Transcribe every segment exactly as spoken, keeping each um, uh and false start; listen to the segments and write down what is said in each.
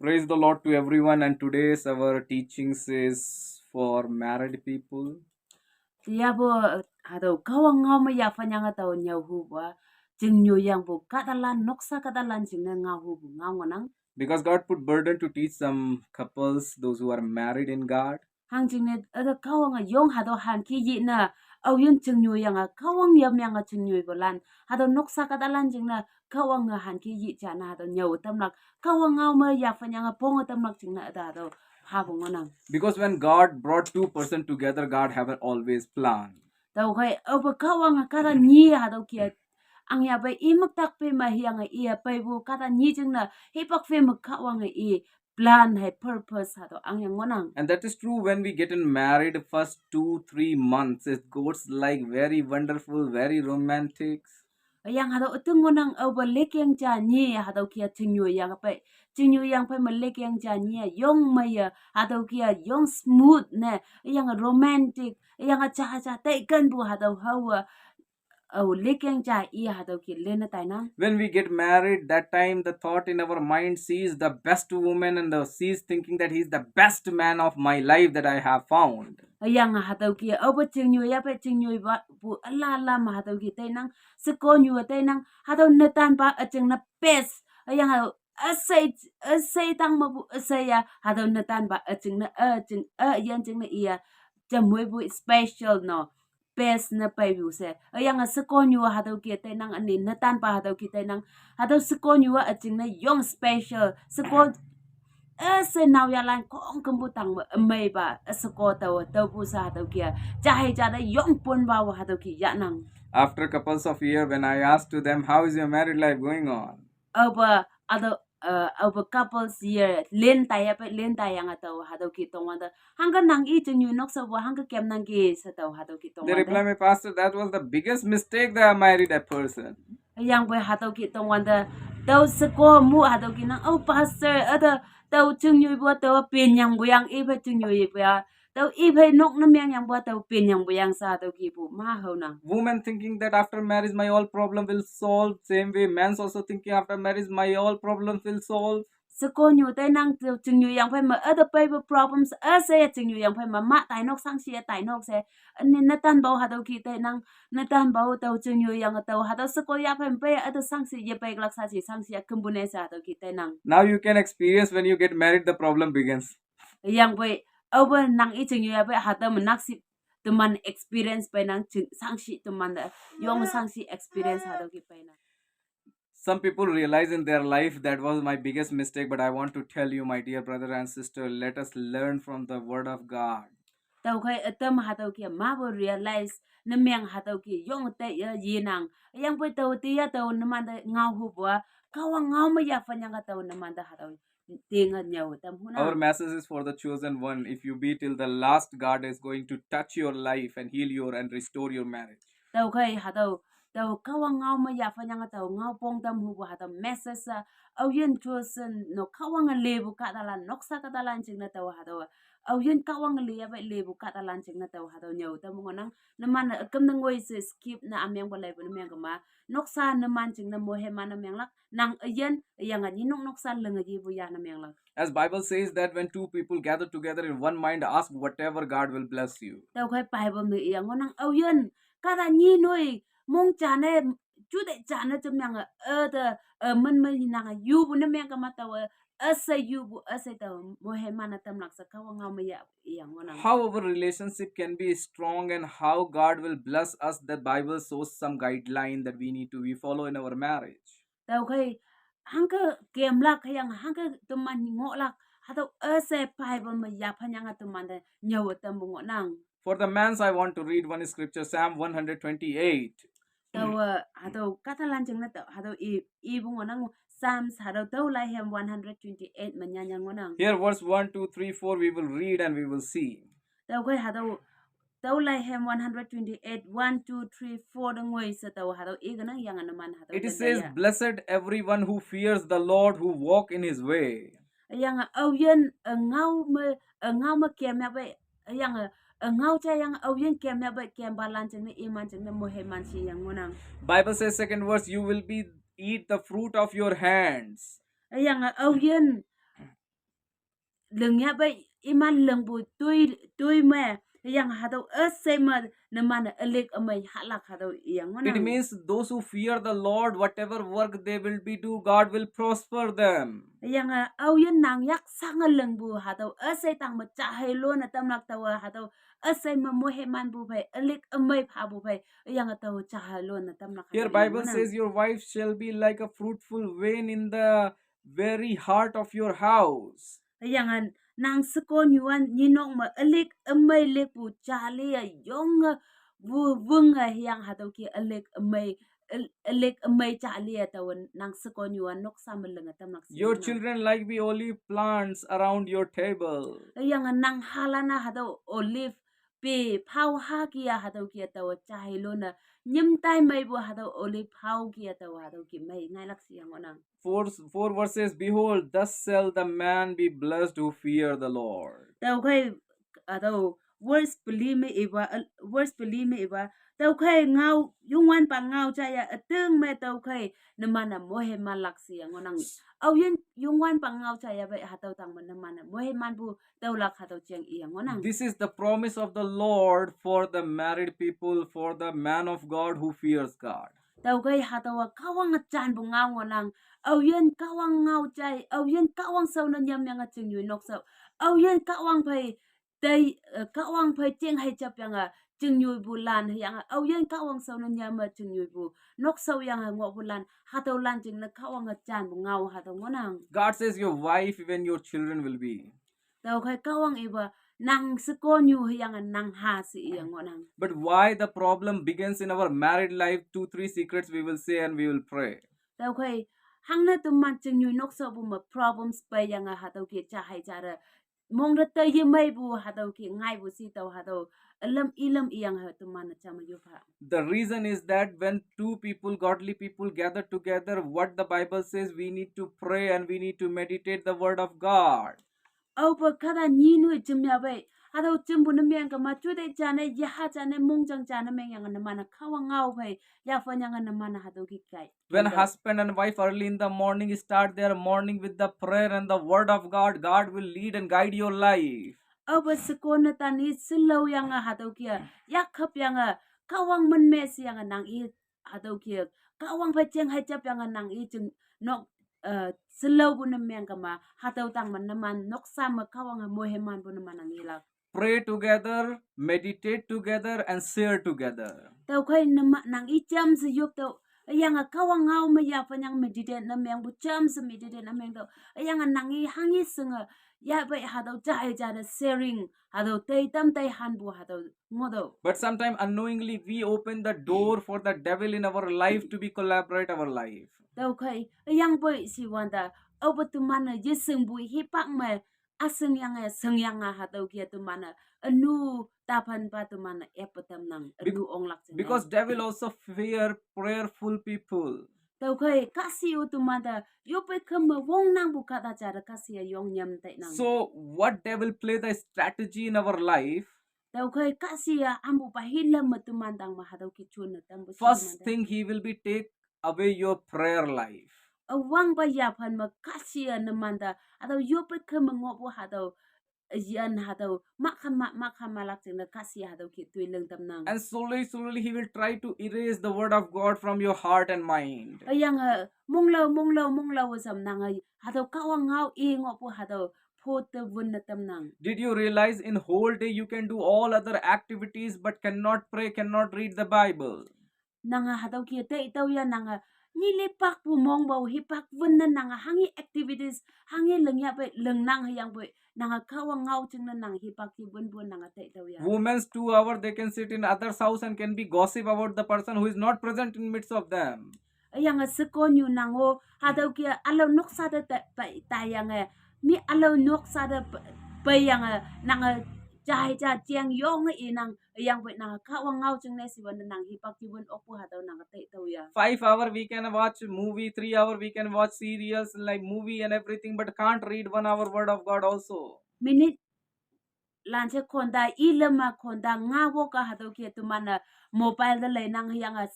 Praise the Lord to everyone, and today's our teachings is for married people. Tiya bo, hatüo Kahwang ngao me yaphan yange tao nyüo hupu-a, chingnyuyangpu kahtalan, noksa kahtalan jingne ngao hupu ngao ngohnang. Because God put burden to teach some couples, those who are married in God. Hangjingne, üte Kahwange yong hatüo hanki yine, aoyin chingnyuyange, Kahwang yamyange chingnyoipulan, hatüo noksa kahtalan jingne, Kahwange hanki yi jane hatüo nyüo tamlak, Kahwang ngao me yaphan yange ponge tamlak jingne üte hatüo phapu ngohnang. Because when God brought two person together, God have an always plan. Tüokhei, aope Kahwange kahta nyi hatüo kih-a, angya pei i müktak pei me hüyange i-a peipu kahta nyi jingne, hipak pei me Kahwange i plan hei purpose hatüo angyang ngohnang. And that is true when we get in married, first two, three months, it goes like very wonderful, very romantic. Hüyange hatüo üting ngohnang, aope lekeng ja nyi hatüo kih-a chingnyuyang pei, chingnyuyang pei me lekeng ja nyi-a yong meiye, hatüo kih-a yong smooth ne, hüyange romantic, hüyange ja ja taikenpu hatüo haowe, ao lekeng ja i hatüo kih lenne tainang. When we get married, that time the thought in our mind, she is the best woman, and the, she is thinking that he is the best man of my life that I have found. Hüyange hatüo kih, aope chingnyuya pei chingnyuipa pu üla üla me hatüo kih tainang, shekonyu tainang, hatüo netanpa üjingne best, hüyange üshei, üshei tang mepu üshei ya, hatüo netanpa üjingne, üjing, üyin jingne i-a, jamhoipu special no, best ne peipu she. Hüyange shekonyu hatüo kih tainang üne netanpa hatüo kih tainang, hatüo shekonyu-a üjingne yong special, sheko üshei naoyahlan khongkümpu tangme ümeipa, üsheko tao, tüopu she hatüo kih-a, jahei jate yong ponpawe hatüo kih yahnang. After couples of year, when I asked to them, "How is your married life going on?" Aope, hatüo, uh, aope couples year, len taiya pei, len taiyange tao hatüo kih tongwante, hangke nang i chingnyu nokshapu, hangke kemnangki she tao hatüo kih tongwante. They reply me, "Pastor, that was the biggest mistake that I married that person." Hüyangpoi hatüo kih tongwante, tao sheko mu hatüo kih nang, "Oh, pastor, üte tao chingnyuipu tao penyangpu yang, iphei chingnyuipu ya. Tao iphei nok ne mengyangpu tao penyangpu yang," she hatüo kihpu ma haonang. Women thinking that after marriage my all problem will solve. Same way, men's also thinking after marriage my all problems will solve. Shekonyu tainang tao chingnyuyang phei me üte peipu problems üshei ya chingnyuyang phei me mah tainok shangshi ya tainok she. Üne netanpao hatüo kih tainang, netanpao tao chingnyuyange tao hatüo sheko ya phei me pei üte shangshi ye peiklak sha shi shangshi ya kümpu ne she hatüo kih tainang. Now you can experience when you get married, the problem begins. Hüyangpoi, aope nang i chingnyuya pei hatüo me nakshih teman experience peinang ching, shangshi teman te, yong shangshi experience hatüo kih peinang. Some people realize in their life, "That was my biggest mistake," but I want to tell you, my dear brother and sister, let us learn from the word of God. Tüokhei ütam hatüo kih mapu realize, ne meng hatüo kih yong taiye yenang. Hüyangpoi tao tiya tao numante ngao hupu-a, Kahwang ngao me yaphan yange tao numante hatüo tinge nyüo tam hunang. Our message is for the chosen one. If you be till the last, God is going to touch your life and heal your and restore your marriage. Tüokhei hatüo, tao Kahwang ngao me yaphan yange tao ngao pong tam hupu hatüo message-a, aoyin chosen no Kahwange lepu kahtalan, noksa kahtalan jingne tao hatüo, aoyin Kahwange leya pei lepu kahtalan jingne tao hatüo nyüo tam ngohnang. Numan-e üküm ne ngoi she skip ne ümengpu leipu ne mengkema, noksa numan jingne moheman ne menglak, nang üyin, hüyange nyinok noksa linge yepu ya ne menglak. As Bible says that when two people gather together in one mind, ask whatever, God will bless you. Tüokhei Bible me iyang ngohnang, aoyin kahta nyi noi mong jane, jute jane jemyange, üte, eh, min me nange yupu ne mengkema taowe, üshei yupu, üshei tao moheman-e tamlak she Kahwang ngao me ya iyang ngohnang. How our relationship can be strong and how God will bless us, the Bible shows some guideline that we need to be follow in our marriage. Tüokhei, hangke kemlak hüyange hangke teman ngohlak, hatüo üshei Bible me yaphan yange temante nyüo tampu ngohnang. For the men's, I want to read one scripture, Psalm one hundred twenty-eight. Taowe, hatüo kahtalan jingne tao, hatüo i, ipu ngohnang, Psalms, hatüo tüo Laihem one hundred twenty-eight me nyanyan ngohnang. Here, verse one, two, three, four, we will read and we will see. Tüokhei hatüo, tüo Laihem one hundred twenty-eight, one, two, three, four te ngoi she tao hatüo i kenang yange numan hatüo. It says, "Blessed everyone who fears the Lord, who walk in his way." Hüyange aoyin, eh, ngao me, eh, ngao me kemya pei, hüyange, eh, ngao ja yange aoyin kemya pei kempalan jingne iman jingne moheman she yang ngohnang. Bible says, second verse, "You will be, eat the fruit of your hands." Hüyange aoyin, lingya bai iman lingpu toi, toi me, hüyange hatüo üshei me numan-e ülick ümei hahlak hatüo iyang ngohnang. It means those who fear the Lord, whatever work they will be do, God will prosper them. Hüyange aoyin nang yakshange lingpu hatüo üshei tangme jahei lone tamlak taowe hatüo üshei me moimanpu phei, ülick ümei phapu phei, hüyange tao jahei lone tamlak hatüo iyang ngohnang. Here Bible says, your wife shall be like a fruitful vine in the very heart of your house. Hüyange nang shekonyuwan nyinok me ülick ümei likpu jali-e yonge wu wünge hüyange hatüo ke ülick ümei, ül-, ülick ümei jali-e taowe nang shekonyuwan noksa me linge tamlak shi ngohnang. Your children like the olive plants around your table. Hüyange nang halan-a hatüo olive pe phao ha ke-a hatüo ke taowe jahei lone nyim tai meipu hatüo olive phao ke-a taowe hatüo ke mei ngailak shi yang ngohnang. Four, four verses, behold, thus shall the man be blessed who fear the Lord. Tüokhei, hatüo verse peli me ipa, uh, verse peli me ipa, tüokhei ngao, Youngwanpa ngao jaiya üting me tüokhei numan-e moimanlak shi yang ngohnang. Aoyin Youngwanpa ngao jaiya pei hatüo tangme numan-e moimanpu tüolak hatüo jeng iyang ngohnang. This is the promise of the Lord for the married people, for the man of God who fears God. Tüokhei hatüowa Kahwange janpu ngao ngohnang. Aoyin Kahwang ngao jai, aoyin Kahwang shao ne nyamyange chingnyoi nokshao. Aoyin Kahwang phei tei, eh, Kahwang phei jing hei japyange chingnyoipu lan hüyange aoyin Kahwang shao ne nyame chingnyoipu nokshao yange ngohpu lan, hatüo lan jingne Kahwange janpu ngao hatüo ngohnang. God says, your wife, even your children will be. Tüokhei Kahwang ipa nang shekonyu hüyange nang ha she iyang ngohnang. But why the problem begins in our married life? Two, three secrets we will say and we will pray. Tüokhei hangne teman chingnyu nokshaopu me problems peiyange hatüo ke ja hei ja te mong te te yemeipu hatüo ke ngaipu shi tao hatüo ülam ilam iyange teman-e jame yopha. The reason is that when two people, godly people gather together, what the Bible says, we need to pray and we need to meditate the word of God. Aope kahta nyi noi jimya pei, hatüo jimpu ne meng kema, jute jane, yaha jane, mongjang jane mengyange numan-e Kahwang ngao phei, yaphanyange numan-e hatüo ke kai. When husband and wife early in the morning start their morning with the prayer and the word of God, God will lead and guide your life. Aope shekon ne tani shelao yange hatüo ke, yakhap yange, Kahwang min me sheyange nang i hatüo ke, Kahwang phei jing hei japyange nang i jing nok, eh, shelaopu ne meng kema, hatüo tangme numan noksa me Kahwange moimanpu numan-e ngelak. Pray together, meditate together, and share together. Tüokhei numan nang i jamshe yop tüoh, hüyange Kahwang ngao me yaphanyange meditate ne mengpu jamshe meditate ne meng tüoh, hüyange nang i hanghi shinge, ya pei hatüo ja hei ja te sharing, hatüo tei tam tei hanpu hatüo ngohtüoh. But sometimes unknowingly we open the door for the devil in our life to be collaborate our life. Tüokhei, hüyangpoi shiwante, aope teman-e yeshingpu hipak me, üshingyange, shingyange hatüo ke teman-e, ünu taphanpa teman-e eppe tamnang, ünu onglak jingne. Because devil also fear prayerful people. Tüokhei, kahshi-o teman te, yoppei küm me wongnangpu kahta ja te kahshi-e yong nyam tainang. So what devil play the strategy in our life? Tüokhei kahshi-a ampupa hilam me teman tangme hatüo ke jonne tampu shi teman te. First thing he will be take away your prayer life. Üwangpa yaphan me kahshi-a numan te, hatüo yoppei küm me ngohpu hatüo, yan hatüo, mahkama, mahkamalak jingne kahshi hatüo ke toi ling tamnang. And slowly, slowly he will try to erase the word of God from your heart and mind. Hüyange, monglao, monglao, monglao sam nange, hatüo Kahwang ngao i ngohpu hatüo, pho te wünne tamnang. Did you realize in whole day you can do all other activities but cannot pray, cannot read the Bible? Nange hatüo ke tei tüo ya nange, nyi lipakpu mongpao hipak wünne nange hanghi activities, hanghi lingya pei lingnang hüyangpoi, nange Kahwang ngao jingne nang hipak ke wünpu nange tei tüo ya. Women's two hour they can sit in others' house and can be gossip about the person who is not present in midst of them. Hüyange shekonyu nang-o, hatüo ke ülao noksa te ta-, pei, taiyange, mi ülao noksa te pe-, peiyange, nange ja hei ja jeng yonge inang, hüyangpoi nange Kahwang ngao jingne shiwante nang hipak ke wün okpu hatüo nange tei tüo ya. Five hour we can watch movie, three hour we can watch serials like movie and everything, but can't read one hour word of God also. Minute lanshe khonta, ilema khonta, nga woka hatüo ke teman-e mobile te leinang hüyange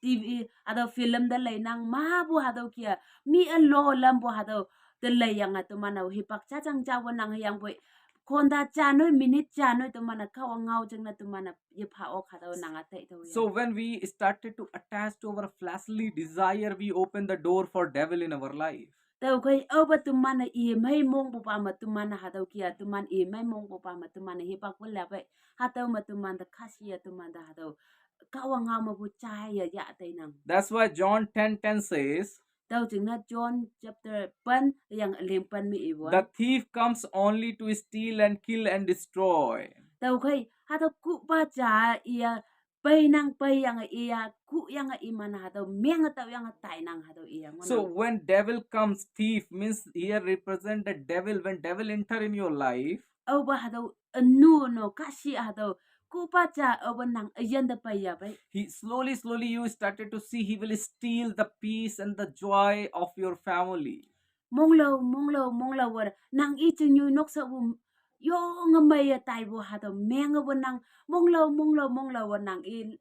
TV, hatüo film te leinang, mapu hatüo ke, mi ülo lampu hatüo, te leiyange teman-e hipak jajang ja wenang hüyangpoi. Khonta ja noi, minute ja noi teman-e Kahwang ngao jingne teman-e yepha ok hatüo nange taitüoh ya. So when we started to attach to our fleshly desire, we open the door for devil in our life. Tüokhei aope teman-e i mei mongpupa me teman-e hatüo kia, teman i mei mongpupa me teman-e hipak pe lapei. Hatüo me teman te kahshi ya teman te hatüo Kahwang ngao mepu jaiye yah teinang. That's why John ten ten says, tüo jingne John chapter pen, yang üleng pen me iwa. The thief comes only to steal and kill and destroy. Tüokhei hatüo kuhpa ja iya peinang peiyange iya kuhyange iman hatüo menge taoyange tainang hatüo iya ngohnang. So when devil comes, thief means here represent the devil. When devil enter in your life, aopa hatüo ünu no kahshi hatüo kuhpa ja aope nang üyin te peiya pei. He slowly, slowly you started to see he will steal the peace and the joy of your family. Monglao, monglao, monglao we nang i chingnyoi noksapu yonge meiye taipu hatüo menge wenang, monglao, monglao, monglao we nang i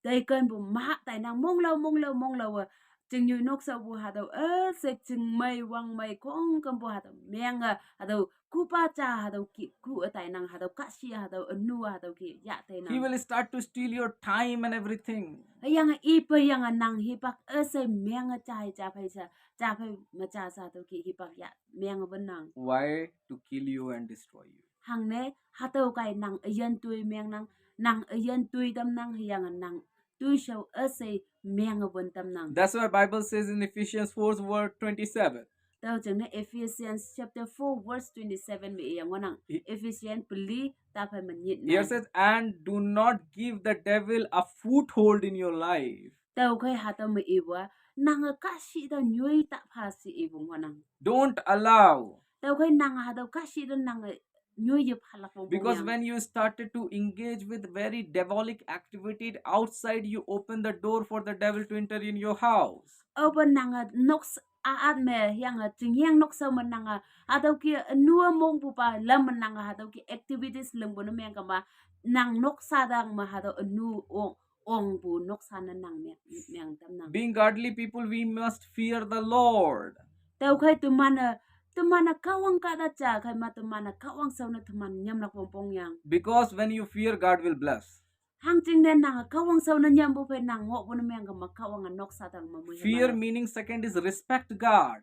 teikenpu mah tainang, monglao, monglao, monglao we chingnyoi noksapu hatüo üshei chingmei wangmei khongkümpu hatüo menge hatüo kuhpa ja hatüo ki kuh-e tainang, hatüo kahshi hatüo ünu hatüo ki yah teinang. He will start to steal your time and everything. Hüyange ipeyange nang hipak üshei menge jai ja phei sha, ja phei me ja sha hatüo ki hipak yah menge wenang. Why? To kill you and destroy you. Hangne hatüo kai nang üyin toi mengnang, nang üyin toi tamnang hüyange nang toishao üshei menge wen tamnang. That's why Bible says in Ephesians four verse twenty-seven. Tüo jingne Ephesians chapter four verse twenty-seven me iyang ngohnang. Ephesians peli taphei me nyit nang. Here says, and do not give the devil a foothold in your life. Tüokhei hatüo me iwa, nange kahshi te nyoi ta pha she ipu ngohnang. Don't allow. Tüokhei nang hatüo kahshi te nange nyoi yephalak wong. Because when you started to engage with very diabolic activity outside, you open the door for the devil to enter in your house. Aope nange nok a-at me hüyange chingyang nokshao me nange hatüo ki ünu mongpupa lam me nange hatüo ki activities lingpu ne mengkema, nang noksa dang me hatüo ünu ong, ongpu noksa ne nang meng, meng tamnang. Being godly people, we must fear the Lord. Tüokhei teman-e, teman-e Kahwang kahta ja khei ma teman-e Kahwang shao ne teman nyamlak wongpong yang. Because when you fear, God will bless. Hangjingne nange Kahwang shao ne nyampu phei nang ngohpu ne mengkema Kahwange noksa tang me mui. Fear meaning second is respect God.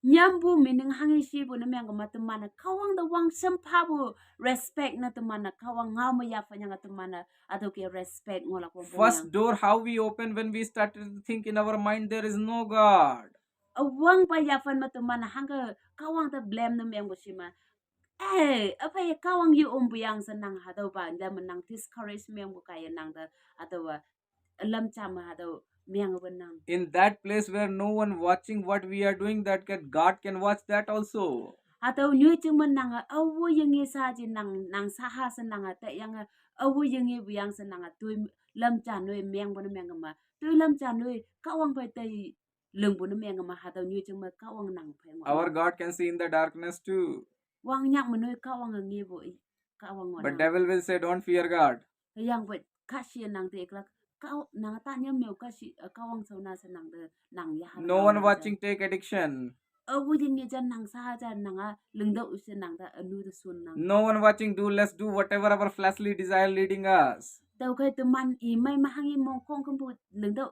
Nyampu meaning hanghe shipu ne mengkema teman-e Kahwang te wang shemphapu respect ne teman-e Kahwang ngao me yaphanyange teman-e hatüo ke respect ngohlak wongpong yang. First door, how we open when we started to think in our mind there is no God. Üwangpa yaphan me teman-e hangke Kahwang te blame ne mengpu shi me, eh, üphei Kahwang ye ongpu yang she nang hatüopa, lam me nang discourage mengpu kaiye nang te hatüowa, ülam ja me hatüo menge wenang. In that place where no one watching what we are doing, that can, God can watch that also. Hatüo nyoijing me nange aowe yenge sha ji nang, nang saha she nange taiyange aowe yengepu yang she nange toi lam ja noi mengpu ne mengkema, toi lam ja noi Kahwang phei tei lingpu ne mengkema hatüo nyoijing me Kahwang nang phei ngoh. Our God can see in the darkness too. Wangnyak me noi Kahwange ngepu i, Kahwang ngoh. But devil will say, don't fear God. Hüyangpoi kahshi nang te iklak, Kah, nang ta nyam meo kahshi, eh, Kahwang shao na she nang te, nang yaha. No one watching, take addiction. Aowe yinge ja nang saha ja nange lingtüoh she nang te ünu te shon nang. No one watching, do, let's do whatever our fleshly desire leading us. Tüokhei teman i mei me hanghe mong khongkümpu lingtüoh,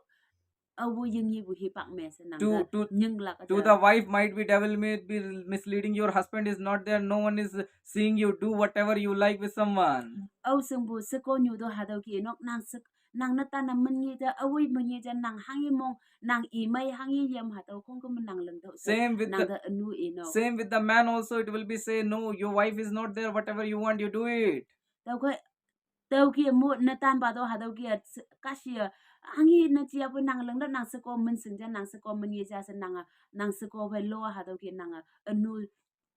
aowe yingepu hipak me she nang te nyinglak. To the wife might be devil may be misleading, your husband is not there, no one is seeing you, do whatever you like with someone. Ao shingpu shekonyu to hatüo ki nok nang she, nang netan-a min nge ja, aowe min nge ja nang hanghe mong, nang i mei hanghe yam hatüo khongküm nang lingtüoh she. Same with the, nang te ünu i nok. Same with the man also, it will be say, no, your wife is not there, whatever you want, you do it. Tüokhei, tüoke mo netanpa to hatüoke, kahshi-a, hanghe ne jiapu nang lingtüoh nang sheko min shing ja, nang sheko min ye ja she nange, nang sheko phei lo hatüoke nange, ünu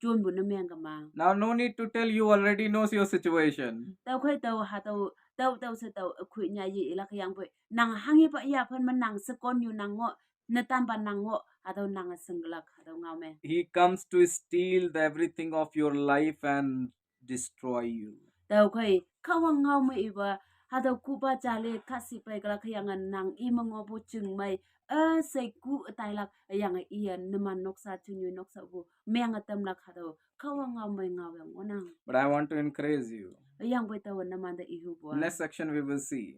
jonpu ne mengkema. Now no need to tell, you already knows your situation. Tüokhei tao hatüo, tao, tao she tao, ükhoi nya ye ilak hüyangpoi, nang hanghepa yaphan me nang shekonyu nang ngoh, netanpa nang ngoh, hatüo nange shinglak hatüo ngao me. He comes to steal the everything of your life and destroy you. Tüokhei Kahwang ngao me ipa, hatüo kuhpa jale kahshih pei kalak hüyange nang i me ngohpu chingmei, a sai ku a tailak, a yang a iya, numan noksa chunyu noksa bu, meng a tamlak hatau, Kahwang ngao mai ngao yang onang. But I want to encourage you. A yang bai tau numan da ihu bua. Next section we will see.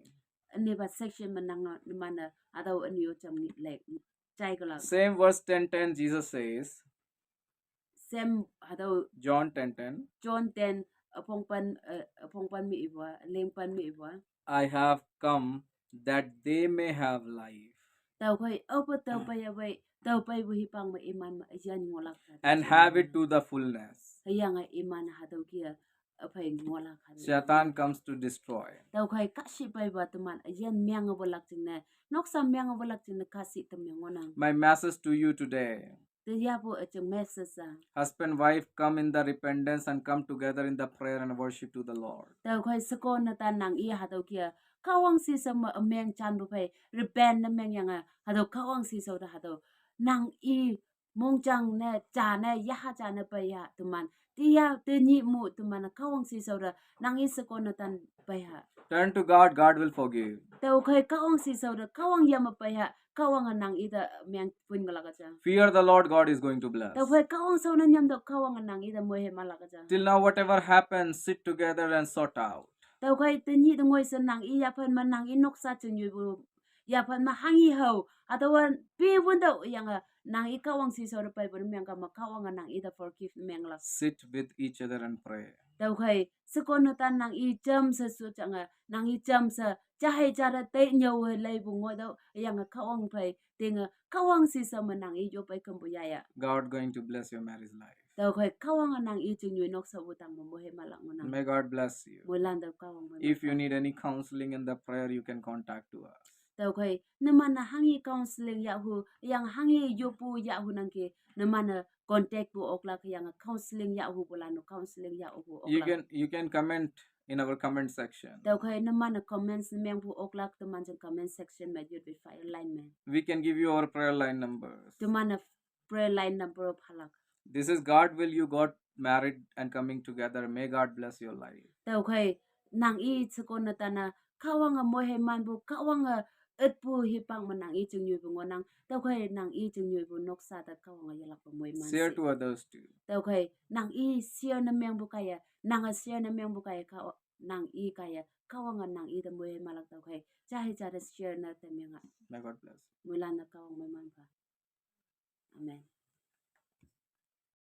Ani ba section manang numan da, hatau ani o cham ni, like, chai kala. Same verse ten ten, Jesus says, Same hatau John ten ten. John ten, apong pan, uh, apong pan mi ibua, leng pan mi ibua. I have come that they may have life. Tau khai, apa tau pai ya bai, tau pai bu hipang ba iman ma ayan ngolak. And have it to the fullness. Hayang a iman hatau kia, apai ngolak hatau. Satan comes to destroy. Tau khai kasi pai ba teman, ayan miang a balak ching ne, noksa miang a balak ching ne kasi tem yang onang. My message to you today. Te ya bu a ching message a. Husband, wife, come in the repentance and come together in the prayer and worship to the Lord. Tau khai sako na ta nang i hatau kia, Kahwang si sa ma ameng chan bu pai, repent na meng yang a, hatau Kahwang si sa da hatau. Nang i mong chang ne, cha ne, ya ha cha ne pai ya, teman. Te ya, te ni mu, teman, Kahwang si sa da, nang i sako na tan pai ha. Turn to God, God will forgive. Tau khai Kahwang si sa da, Kahwang ya ma pai ha, Kahwang a nang i da meng pun ga la ka cha. Fear the Lord, God is going to bless. Tau khai Kahwang sa na nyam da Kahwang a nang i da moi he ma la ka cha. Till now, whatever happens, sit together and sort out. Tau khai te ni da ngoi sa nang i ya pan ma nang i noksa chunyu bu. Ya pan ma hang i hau. Hatau wan pi wun dau yang a nang i Kahwang si sa da pai bu meng ka ma Kahwang a nang i da forgive meng la. Sit with each other and pray. Tau khai, sako na ta nang i cham sa su chang a, nang i cham sa, cha hai cha da te nyau hai lai bu ngo dau, yang a Kahwang pai, ting a Kahwang si sa ma nang i yo pai kam bu ya ya. God going to bless your marriage life. Tau khai Kahwang a nang i chunyu noksa bu tang bu mo he ma la ngo nang. May God bless you. Mo lan da Kahwang mo. If you need any counseling in the prayer, you can contact to us. Tau khai, numan na hang i counseling ya hu, yang hang i yo pu ya hu nang ke, numan na contact bu oklak yang counseling ya hu bu la no counseling ya hu bu oklak. You can, you can comment in our comment section. Tau khai numan na comments meng bu oklak teman jeng comment section ma yut be fire line me. We can give you our prayer line numbers. Teman na prayer line number phalak. This is God will you got married and coming together. May God bless your life. Tau khai nang i sako na ta na Kahwang a moi he man bu Kahwang a et bu hipang ma nang i chunyu bu ngo nang. Tau khai nang i chunyu bu noksa ta Kahwang a ya lak bu moi man. Share to others too. Tau khai nang i share na meng bu kaya, nang a share na meng bu kaya Kahwang nang i kaya Kahwang a nang i da moi he ma lak tau khai. Cha hai cha da share na te meng a. May God bless. Moi lan na Kahwang moi man pa. Amen.